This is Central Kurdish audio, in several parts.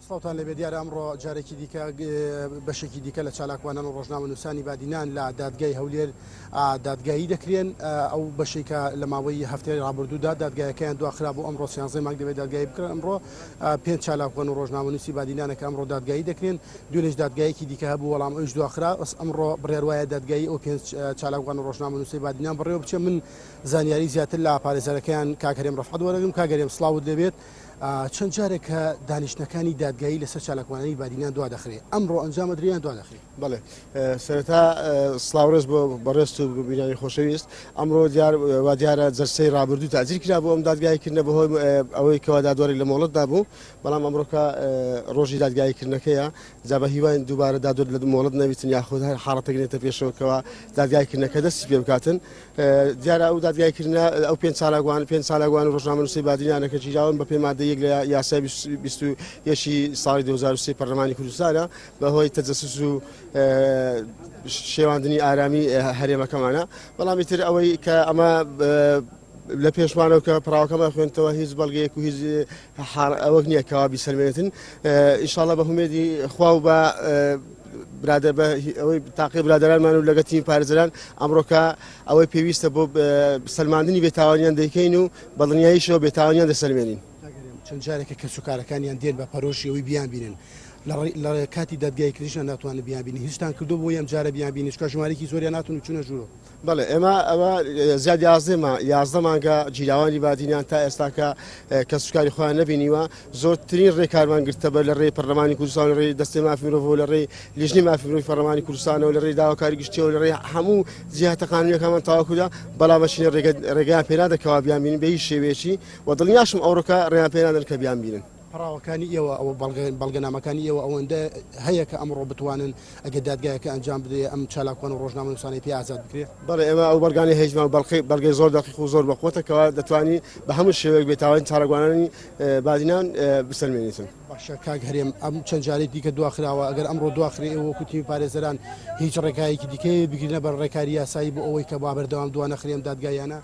سڵاوتان لێبێ دیارە ئەمڕۆ جارێکی دیکە بەشێکی دیکە لە چالاکوانان و ڕۆژنامەنووسانی بادینان لە دادگای هەولێر دادگایی دەکرێن ئەو بەشێکە لە ماوەی هەفتەی ڕابردوودا دادگایەکەیان دواخرا بۆ ئەمڕۆ سیانزەی مانگ دەبێت دادگایی بکرێن ئەمڕۆ پێنج چالاکوان و ڕۆژنامەنووسی بادینانە کە ئەمڕۆ دادگایی دەکرێن دوێنێش دادگایەکی دیکە هەبوو وەڵام ئەویش دواخرا ئەمڕۆ بڕیار وایە دادگایی ئەو پێنج چالاکوان و ڕۆژنامەنووسی بادینان بەڕێوە بچێت من زانیاری زیاتر لە پارێزەرەکەیان کاک هەرێم ڕەفعەت وەرەگرم کاک هەرێم سڵاوت لێبێت چەند جارێکە دانیشتنەکانی دادگایی لەسەر چالاکوانانی بادینان دوا دەخرێ ئەمڕۆ ئەنجام ئەدرێ یان دوا دەخرێ؟ بەڵێ سەرەتا سڵاو ڕێز بۆ بەڕێزت و بینەری خۆشەویست ئەمڕۆ دیار وا دیارە جەلسەی ڕابردوو تاجیر کرا بۆ ئەم دادگایی کردنە بەهۆی ئەوەی کەوا دادوەرێک لە مۆڵەتدا بوو بەڵام ئەمڕۆکە ڕۆژی دادگایی کردنەکەیە جا بە هیواین دووبارە دادوەر لە مۆڵەت نەبیتن یاخود هەر حاڵەتێک نێتە پێشەوە کەوا دادگایی کردنەکە دەستی پێ بکاتن دیارە ئەو دادگای کردنە ئەو پێنج چالاکوان پێنج چالاکوان و ڕۆژنامەنووسی بادینانە کە گیراون بە پێی مادە یەک لە یاسای 21 ساڵی 2023 پەرلەمانی کوردستانە بەهۆی تەجەسوس و شێواندنی ئارامی هەرێمەکەمانە بەڵام ئیتر ئەوەی کە ئەمە لە پێشمانەوە کە پراوەکەمان خوێنتەوە هیچ بەڵگەیەک و هیچ ئەوەک نییە کەوا بیسەلمێنێتن ئینشاڵڵا بە هومێدی خوا و بە برادەر بە ئەوەی تاقی برادەرانمان و لەگە تیمی پارێزەران ئەمڕۆکە ئەوەی پێویستە بۆ سەلماندنی بێتاوانیان دەیکەین و بەدڵنیاییشەوە بێتاوانیان دەسەلمێنین. چەند جارێکە کەسوکارەکانیان دێن بە پەرۆشی ئەوەی بیانبینن لە کاتی دادگایکردنیشیان ناتوانن بیانبینن هیچتان کردووە بۆ ئەم جارە بیانبینن چونکە ژمارەیەکی زۆریان هاتوون و چوونە ژوورەوە. بەڵێ ئێمە ئەوە زیاد 11 مانگە گیراوانی بادینان تا ئێستاکە کەسوکاری خۆیان نەبینیوە زۆرترین ڕێکارمان گرتەبەر لە ڕێی پەرلەمانی کوردستان لە ڕێی دەستەی مافی مرۆڤەوە لە ڕێی لیژنەی مافی مرۆڤی پەرلەمانی کوردستانەوە لە ڕێی داواکاری گشتیەوە لە ڕێی هەموو جیهاتە قانونیەکانمان تەواو کردە بەڵام بەچینە ڕێگەیان پێ نادەن کەوا بیانبینن بە هیچ شێوەیەکی و دڵنیاشم ئەوڕۆکە ڕێیان پێ نادەن کە بیانبینن. پەڕاوەکانی ئێوە ئەوە بەڵگەنامەکانی ئێوە ئەوەندە هەیە کە ئەمڕۆ بتوانن ئەگەر دادگایەکە ئەنجام بدرێ ئەم چالاکوان و ڕۆژنامەنووسانەی پێ ئازاد بکرێ؟ بەڵێ ئێمە ئەو بەڵگانەی هەیشمان بەڵگەی زۆر دەقیق و زۆر بەقوەتە کەوا دەتوانی بە هەموو شێوەیەک بێتاوانی چالاکوانانی بادینان بسەلمێنیتن. باشە کاک هەرێم ئەم چەند جارەی دیکە دواخراوە ئەگەر ئەمڕۆ دواخرێ ئێوە وەکو تیمی پارێزەران هیچ ڕێکارێکی دیکەیە بگرنە بەر ڕێکاری یاسایی بۆ ئەوەی کە با بەردەوام دوا نەخرێ ئەم دادگاییانە؟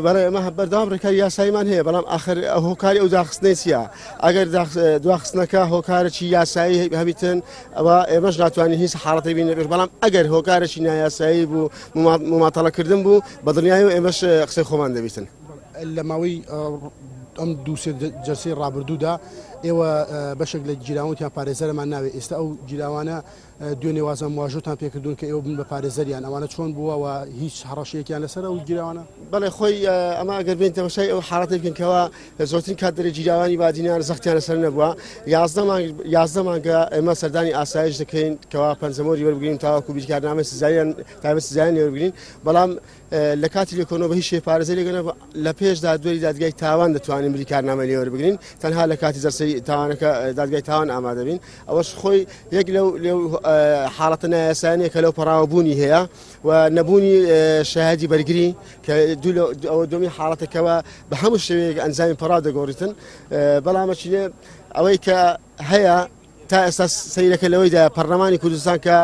بەڵێ ئێمە بەردەوام ڕێکاری یاساییمان هەیە بەڵام ئاخر هۆکاری ئەو داخستنەی چییە ئەگەر دواخستنەکە هۆکارێکی یاسایی هەبیتن ئەوە ئێمەش ناتوانین هیچ حاڵەتێک بینە پێش بەڵام ئەگەر هۆکارێکی نایاسایی بوو مماتەڵەکردن بوو بە دڵنیایی و ئێمەش قسەی خۆمان دەبیتن. لە ماوەی ئەم دوو سێ جەلسەی ڕابردوودا ئێوە بەشێک لە گیراوانتیان پارێزەرمان ناوێ ئێستا ئەو گیراوانە دوێنێ وازان واژۆتان پێکردوون کە ئێوە بن بە پارێزەریان ئەوانە چۆن بووە و هیچ هەڕەشەیەکیان لەسەر ئەو گیراوانە؟ بەڵێ خۆی ئەمە ئەگەر بێن تەماشای ئەو حاڵەتە بکەین کەوا زۆرترین کات دەرێ گیراوانی بادینان زەختیان لەسەر نەبووە 11 مانگ 11 مانگە ئێمە سەردانی ئاسایش دەکەین کەوا پەنجەمۆری وەربگرین تاوەکو بیرکارنامەی سزاییان تایبەت سزایان لێ وەربگرین بەڵام لە کاتی لێکۆڵینەوە بە هیچ شێوەیەک پارێزەری لەگەڵ نەبوو، لە پێش دادوەری دادگای تاوان دەتوانین بریکارنامەی لێ وەربگرین، تەنها لە کاتی جەلسەی تاوانەکە دادگای تاوان ئامادە بین، ئەوەش خۆی یەک لەو لەو حاڵەتە نایاسایانەیە کە لەو پەڕاوە بوونی هەیە و نەبوونی شاهدی بەرگری کە دوو لە ئەوە دووەمین حاڵەتەکەوە بە هەموو شێوەیەک ئەنجامی پەڕاو دەگۆڕیتن بەڵام ئەچینێ ئەوەی کە هەیە تا ئێستا سەیرەکە لەوەیدایە پەرلەمانی کوردستان کە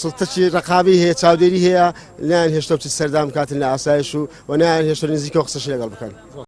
سڵتەکی ڕقابی هەیە چاودێری هەیە نیان هێشتا بچێت سەردان بکاتن لە ئاسایش و و نیان هێشتا نزیکەوە قسەشی لەگەڵ بکەن.